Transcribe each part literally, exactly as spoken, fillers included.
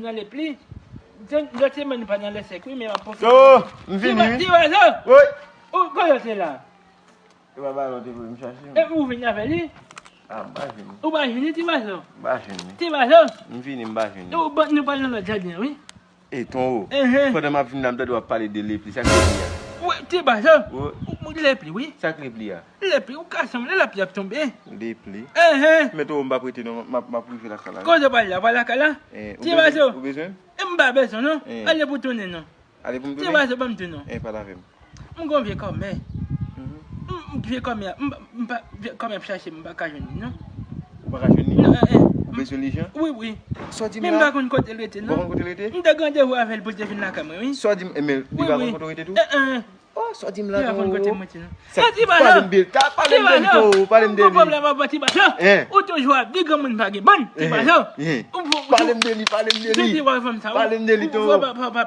Nan lepli. Lòt semèn nou pa nan lèsèk, wi, men m ap pwofite. Yo, m vini, wi. Ti Bazo! Wi. Ou, kote w te la? E pa balon te voye m chache, wi. E ou vini avè li? A, m pa jwenn li. Ou pa jwenn li, Ti Bazo? M pa jwenn li. Ti Bazo! M vini, m pa jwenn li. Nou pral nan lòt jaden an, wi. E, Tonwo, pandan m ap vin la, m tande w ap pale de lepli. Sa k lepli a? Wi, Ti Bazo. Wi. Ou, ou, lepli, wi. Sa k lepli a? Lepli, ou ka sanble lapli ap tonbe. Lepli? Enhen. Men Tonwo, m p ap rete non, m ap, m ap rive lakay la, wi. Kote w pral la? Pral lakay la? Ti Bazo. Ou bezwen m? E m pa bezwen, non. Ale pou tounen, non. Ale pou m tounen? Ti Bazo, ban m tou, non. E, pale avè m. M gon vye kòmè. M, m, vye kòmè, m, m pa, vye kòmè ap chache m, m pa ka jwenn li, non. Ou pa ka jwenn li? Non, eh, eh. Ou bezwen li jan? Wi, wi. Sa w di m la? Men m pa konn kote l rete, non. Ou pa konn kote l rete? M te gen randevou avè l pou l te vin lakay mwen, wi. Sa w di m, men li pa konn kote w rete tou? Eh, eh. Oh, sa w di m la, Tonwo? Li pa konn kote m rete, non. Sa, pale m de li, ta pale m de li, Tonwo, pale m de li. Ti Bazo, m gon pwoblèm avè w, Ti Bazo. Ou toujou ap di granmoun pa gen bann, Ti Bazo. Pale m de li, pale m de li. Pale m de li, Tonwo.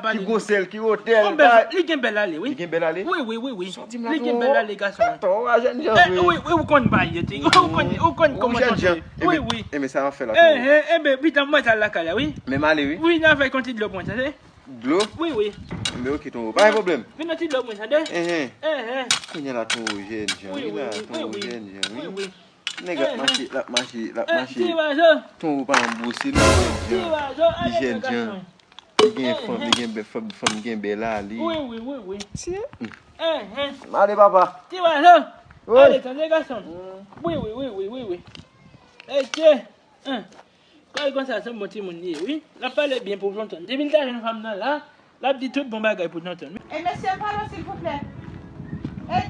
Ki gwosè l, ki wotè l. Li gen bèl ale, wi. Li gen bèl ale? Wi, wi, wi, wi. Sa w di m la, Tonwo? Li gen bèl ale, gason. Tonwo a jèn jan vre. Wi, wi, ou konn bagay yo, Tonwo. Ou konn, ou konn kòman Tonwo ye. Wi, wi. Enben, sa w ap fè la, Tonwo? Enben, pita m wè sa lakay la, wi. Men m ale, wi. Wi, n a fè yon ti dlo pou mwen, tande? Dlo? Wi, wi. Enben, oke, Tonwo. Pa gen pwoblèm. Vin yon ti dlo pou mwen, tande? Enhen. Enhen. Kounye a la, Tonwo jèn jan, wi, la, Tonwo jèn jan, wi. Wi, wi. Nèg la ap mache, l ap mache, l ap mache. Ti Bazo. Tonwo pa anbouse non, jèn jan. Ti Bazo, li jèn jan. Li gen fanm, li gen bèl fanm, fanm gen bèl ale. Wi, wi, wi, wi. Ti. Enhen. M ale, papa. Ti Bazo. Wi. Ale, tande, gason. Wi, wi, wi, wi, wi, wi. Etye. Kòl konsa se yon bon timoun li ye, wi. L ap pale byen pou Tonton. Depi l ta jwenn fanm nan la, l ap di tout bon bagay pou Tonton. E mesye, pale, silvouplè. E,